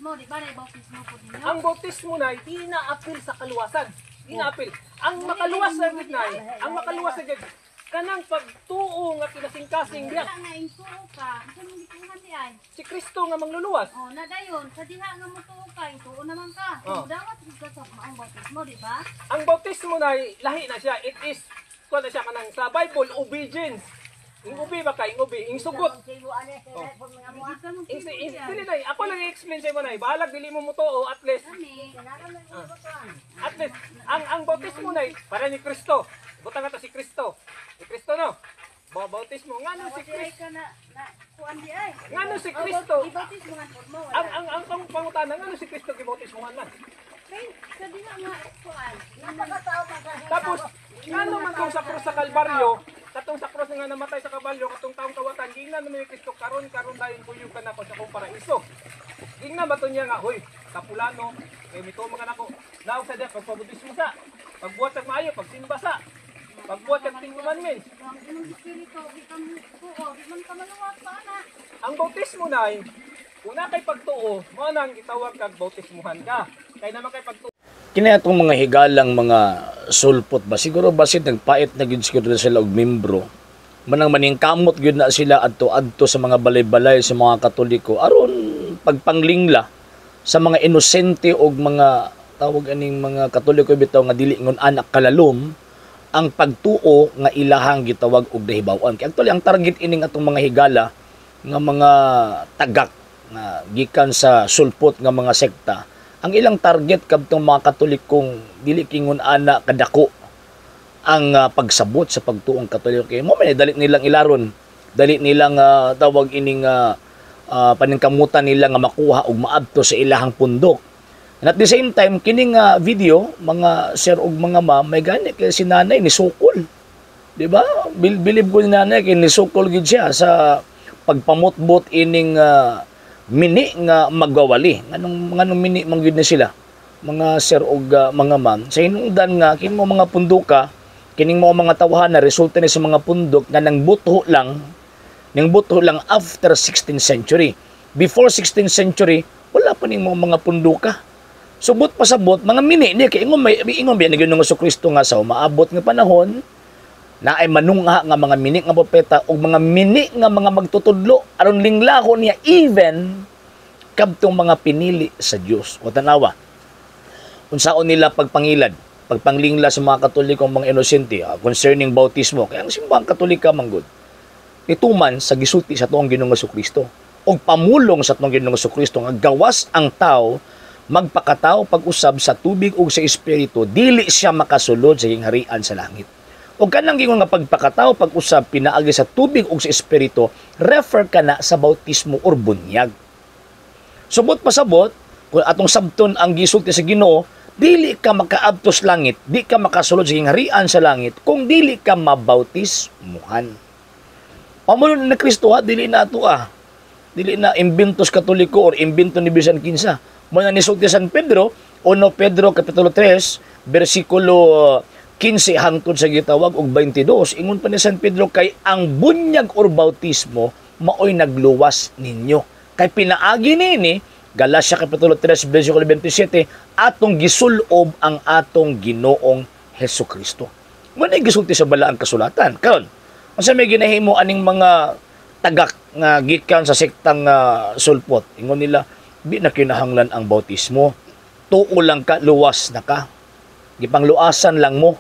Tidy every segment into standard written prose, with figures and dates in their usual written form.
Bautismo, di ba na bautismo po ninyo? Ang bautismo na di na-apil sa kaluwasan. Di na-apil. Ang makaluwas sa gid na, ang makaluwas sa gid kanang pagtuo nga kinasingkasing diya. Wala nga intuo ka, unsa mong gituohan di ay? Si Kristo nga mangluluwas. Oh, na dayon sa diha nga motuo ka, intuo naman ka. Oh. Dawat gid ka sa maong bautismo, di ba? Ang bautismo na lahi na siya. It is kuan na siya kanang sa Bible, obedience. Ing ubi ba ka ing ubi, ing sugot. Di ka mo Ing, ing, dili na, ako lang i-explain sa imo na. Bahalag dili mo motuo, at least Kami, at least ang bautismo na para ni Kristo. Butang ato si Kristo. Si Kristo, no. Bautismo ngano si di ay Kristo? ka na na kuan di ay. Ngano si Kristo? Oh, ibautismo nga po mo, wala. Ang pangutana, ngano si Kristo gibautismohan man? Kay sa diha nga kuan. Tapos ngano man kung sa krus sa Kalbaryo, katong sa krus nga namatay sa kabalyo, katong taong kawatan, gingnan naman ni Kristo, "Karon karon dayon kuyog ka nako sa akong paraiso." Gingnan ba to niya nga, "Hoy, kapulano, kay mituo man ka nako, naog sa diya pagpabautismo sa, pagbuhat sa maayo, pagsimba sa, pagbuhat sa Ten Commandments." Ang imong espiritu, di ka mo tuo, di man ka maluwas pa na. Ang bautismo na una kay pagtuo, mao nang gitawag kag bautismuhan ka. Kay naman kay pagtuo Kini atong mga higalang mga sulpot ba, siguro basit nagpait na gyud siguro sila og membro, manang maningkamot gyud na sila adto adto sa mga balay-balay sa mga Katoliko aron pagpanglingla sa mga inosente og mga tawag aning mga Katoliko bitaw nga dili ngon anak kalalom ang pagtuo nga ilahang gitawag og nahibaw-an. Kay actually ang target ining atong mga higala nga mga tagak nga gikan sa sulpot nga mga sekta, ang ilang target kadtong mga Katolikong dili kingon ana kadako ang pagsabot sa pagtuong Katoliko, kay mo man dali nilang ilaron, dali nilang tawag ining paningkamutan nila nga makuha og maadto sa ilahang pundok. And at the same time, kining video, mga sir ug mga ma'am, may gani kay si nanay ni sukol, di ba? Bilib ko ni nanay kay nisukol gid siya sa pagpamutbot ining mini nga magwawali. Nganong mini man gyud ni sila, mga sir ug mga ma'am? Sa hinungdan nga kini mo mga punduka, kining mo mga tawhan na resulta ni sa mga pundok nga nang buto lang after 16th century. Before 16th century, wala pa ning mga punduka. Subot pasabot mga mini ni, kay ingon may ingon biya ni Ginoong Kristo nga sa umaabot nga panahon na ay manungha nga mga mini nga propeta ug mga mini nga mga magtutudlo aron linglahon niya even kadtong mga pinili sa Dios. O tanawa unsaon nila pagpangilad, pagpanglingla sa mga Katolikong mga inosente concerning bautismo. Kaya ang Simbahang Katolika manggod nituman sa gisulti sa tuong Ginoong Kristo ug pamulong sa tuong Ginoong Kristo nga gawas ang tao magpakatao pag-usab sa tubig ug sa espiritu, dili siya makasulod sa gingharian sa langit. Ug kanang gingon nga pagpakatao pag-usab pinaagi sa tubig ug sa espiritu, refer ka na sa bautismo or bunyag. Subot pasabot, kung atong sabton ang gisulti sa Ginoo, dili ka makaabtos langit, di ka makasulod sa gingharian sa langit kung dili ka mabautismuhan. Pamulong ni Kristo ha, dili na ato ah. Dili na imbintos Katoliko or imbento ni bisan kinsa. Mo na nisulti San Pedro, 1 Pedro kapitulo 3, bersikulo 15 hangtod sa gitawag og 22, ingon pa ni San Pedro, kay ang bunyag or bautismo maoy nagluwas ninyo. Kay pinaagi nini, Galatia kapitulo 3 bersikulo 27, atong gisulob ang atong Ginoong Hesus Kristo. Mo na gisulti sa balaang kasulatan. Karon, unsa may ginahimo aning mga tagak nga gikan sa sektang sulpot? Ingon nila, di na kinahanglan ang bautismo. Tuo lang ka, luwas na ka. Gipangluasan lang mo.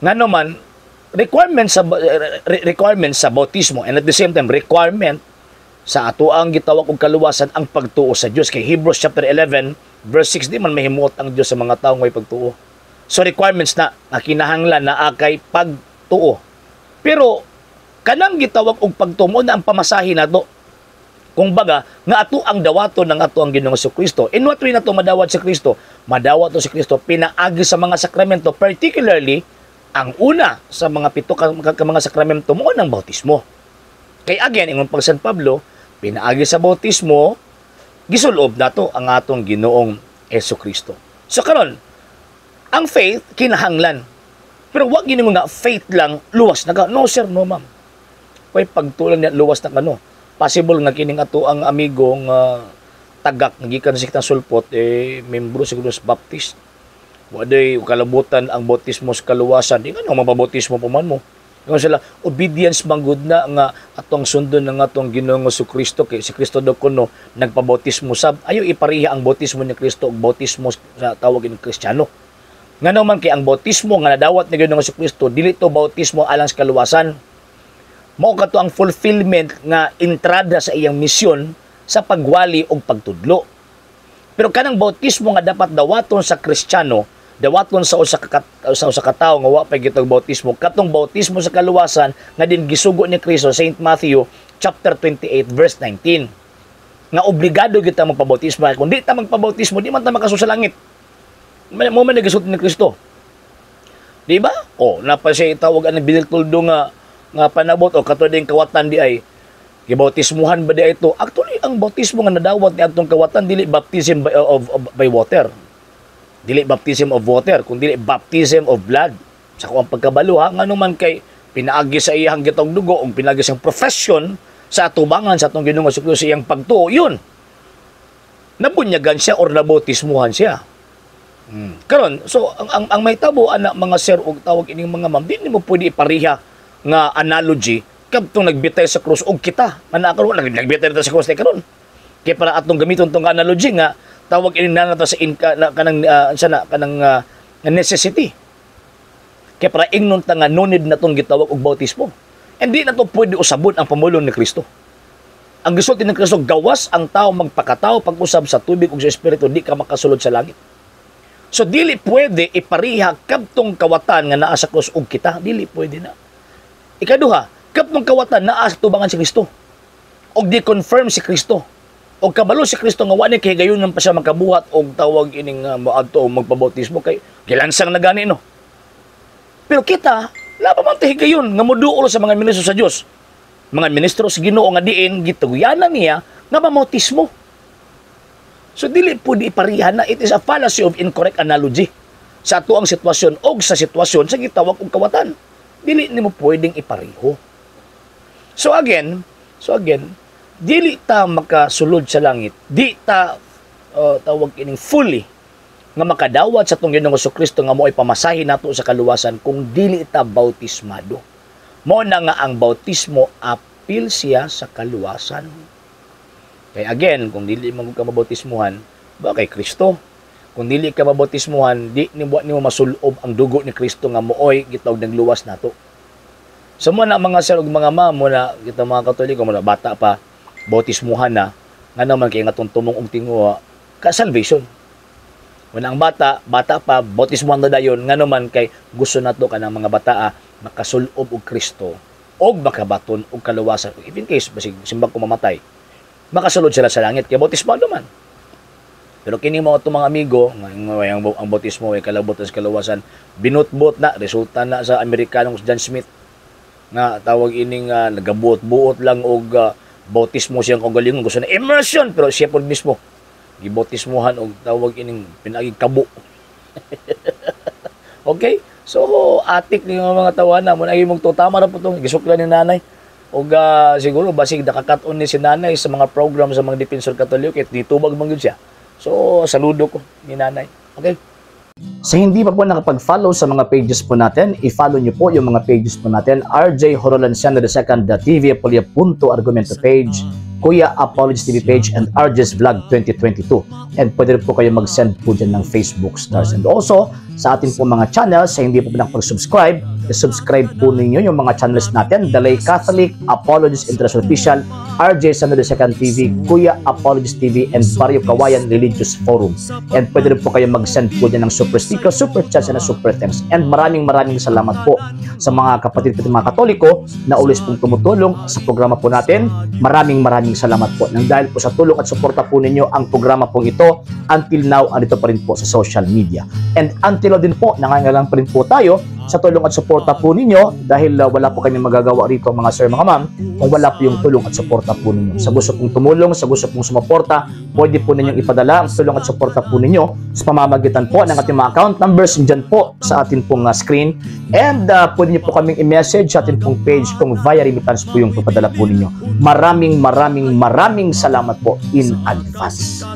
Ngano man, requirement sa bautismo and at the same time requirement sa ato ang gitawag og kaluwasan ang pagtuo sa Dios, kay Hebrews chapter 11 verse 6, di man mahimuot ang Dios sa mga tawo ngay pagtuo. So requirements na nga kinahanglan na akay pagtuo. Pero kanang gitawag og pagtuo mo na ang pamasahe nato. Kung baga, nga ato ang dawaton ng ato ang Ginoong Kristo. In what way na to madawat si Kristo? Madawat to si Kristo pinaagi sa mga sakramento, particularly ang una sa mga pito ka mga sakramento mo ng bautismo. Kay again, ingon pag San Pablo, pinaagi sa bautismo, gisulob nato ang atong Ginoong Kristo. So karon, ang faith kinahanglan. Pero wag gini nga faith lang luwas na ka. No sir, no ma'am. Kay pagtulan niya luwas na ka, no. Possible nga kining ato ang amigo nga tagak nga gikan sa sektang sulpot, eh membro siguro sa Baptist. Wa day kalabutan ang bautismo sa kaluwasan. Di nga no mababautismo pa man mo. Ingon sila, obedience man gud na nga atong sundon ng atong Ginoong Kristo, kay si Kristo daw kuno nagpabautismo sab. Ayo ipariha ang bautismo ni Kristo ug bautismo sa tawag ng Kristiyano. Ngano man kay ang bautismo nga nadawat ni Ginoong Kristo dili to bautismo alang sa kaluwasan. Mao kato ang fulfillment nga entrada sa iyang misyon sa pagwali og pagtudlo. Pero kanang bautismo nga dapat dawaton sa Kristiyano, dawaton sa usa ka tawo nga wa pa gitawag bautismo, katong bautismo sa kaluwasan nga din gisugo ni Kristo, Saint Matthew chapter 28 verse 19. Nga obligado gyud ta magpabautismo. Kung di ta magpabautismo, di man ta makasulod sa langit. Mo man nagisugo ni Kristo. Di ba? O, napa siya itawag ang biniltuldo nga nga panabot o kato ding kawatan di ay gibautismuhan ba di ay ito? Actually, ang bautismo nga nadawat ni atong kawatan dili baptism by water. Dili baptism of water, kun dili baptism of blood. Sa kuang pagkabalo ha, ngano man kay pinaagi sa iyang gitong dugo ug pinaagi sa profession sa atubangan sa atong Ginoong Hesus sa iyang pagtuo, yun. Nabunyagan siya or nabautismuhan siya. Karon, so ang mahitabo ana, mga sir ug tawag ining mga ma'am, di nimo pwede ipariha nga analogy kadtong nagbitay sa krus og kita. Ana karon nagbitay ta sa krus karon. Kay para atong gamiton tong analogy nga tawag ini na nato sa inka na kanang sa na kanang necessity. Kay para ingnon ta nga no need na tong gitawag og bautismo. Hindi na to pwede usabon ang pamulong ni Kristo. Ang gisulti ni Kristo, gawas ang tao magpakatao pag-usab sa tubig ug sa espiritu, di ka makasulod sa langit. So dili pwede ipariha kadtong kawatan nga naa sa krus ug kita, dili pwede na. Ikaduha, kadtong kawatan naa sa tubangan si Kristo. Og di confirm si Kristo. Og kabalo si Kristo nga wa ni kahigayonan pa siya makabuhat og tawag ining moadto og magpabautismo kay gilansang na gani, no. Pero kita, wala pa man ta higayon nga moduol sa mga ministro sa Dios. Mga ministro sa Ginoo nga diin gituguyanan niya nga mabautismo. So dili pwede ipariha na, it is a fallacy of incorrect analogy sa ato ang sitwasyon og sa sitwasyon sa gitawag og kawatan. Dili nimo pwedeng ipariho. So again, dili ta makasulod sa langit, di ta tawag ining fully nga makadawat sa atong Ginoong Kristo nga mo'y pamasahe nato sa kaluwasan kung dili ta bautismado. Mo na nga ang bautismo apil siya sa kaluwasan. Kaya again, kung dili mo ka mabautismuhan, ba kay Kristo? Kung dili ka mabautismuhan, di nimo masulob ang dugo ni Kristo nga mooy gitawag nagluwas nato. So mo na, mga sir ug mga ma'am, mo na kita mga Katoliko, mo na bata pa bautismuhan na, nga naman kay nga tumong og tinguha ka salvation. Wala ang bata, bata pa bautismuhan na dayon, nga naman kay gusto nato kanang mga bataa makasulob og Kristo og makabaton og kaluwasan. If in case basig simbag ko mamatay, makasulod sila sa langit kay bautismado man. Pero kini mga itong mga amigo, nga ang bautismo ay kalabot sa kaluwasan, binutbot na, resulta na sa Amerikanong John Smith, nga tawag ining nagabuot-buot lang og bautismo siyang kaugalingon, gusto na immersion, pero siya po mismo, gibautismohan og tawag ining pinaging kabo. Okay? So, atik ni mga tawana mo na imong tama ra po tong gisukla ni nanay. Og siguro basig nakakat-on ni si nanay sa mga program sa mga Defensor Katoliko kay ditubag man gyud siya. So, saludo ko ni nanay. Okay? Sa hindi pa po nakapag-follow sa mga pages po natin, i-follow nyo po yung mga pages po natin. RJ Horolanciano II, the TV Apolia Punto Argumento page, Kuya Apologies TV page, and RJ's Vlog 2022. And pwede rin po kayo mag-send po dyan ng Facebook stars. And also, sa ating po mga channels, sa hindi po nakapag-subscribe, i-subscribe po ninyo yung mga channels natin, The Lay Catholic, Apologies International Official, RJ Sano II TV, Kuya Apologies TV, and Barrio Kawayan Religious Forum. And pwede rin po kayo mag-send po dyan ng super sticker, super chats, and super thanks. And maraming maraming salamat po sa mga kapatid po mga Katoliko na always pong tumutulong sa programa po natin. Maraming maraming salamat po. Nang dahil po sa tulong at suporta po ninyo, ang programa pong ito until now andito pa rin po sa social media. And until now din po, nangangailangan pa rin po tayo sa tulong at suporta po ninyo dahil wala po kami magagawa rito, mga sir, mga ma'am, kung wala po yung tulong at suporta suporta po ninyo. Sa gusto pong tumulong, sa gusto pong sumuporta, pwede po ninyong ipadala ang tulong at suporta po ninyo sa pamamagitan po ng ating mga account numbers dyan po sa atin pong screen. And pwede niyo po kaming i-message sa atin pong page kung via remittance po yung papadala po ninyo. Maraming maraming maraming salamat po in advance.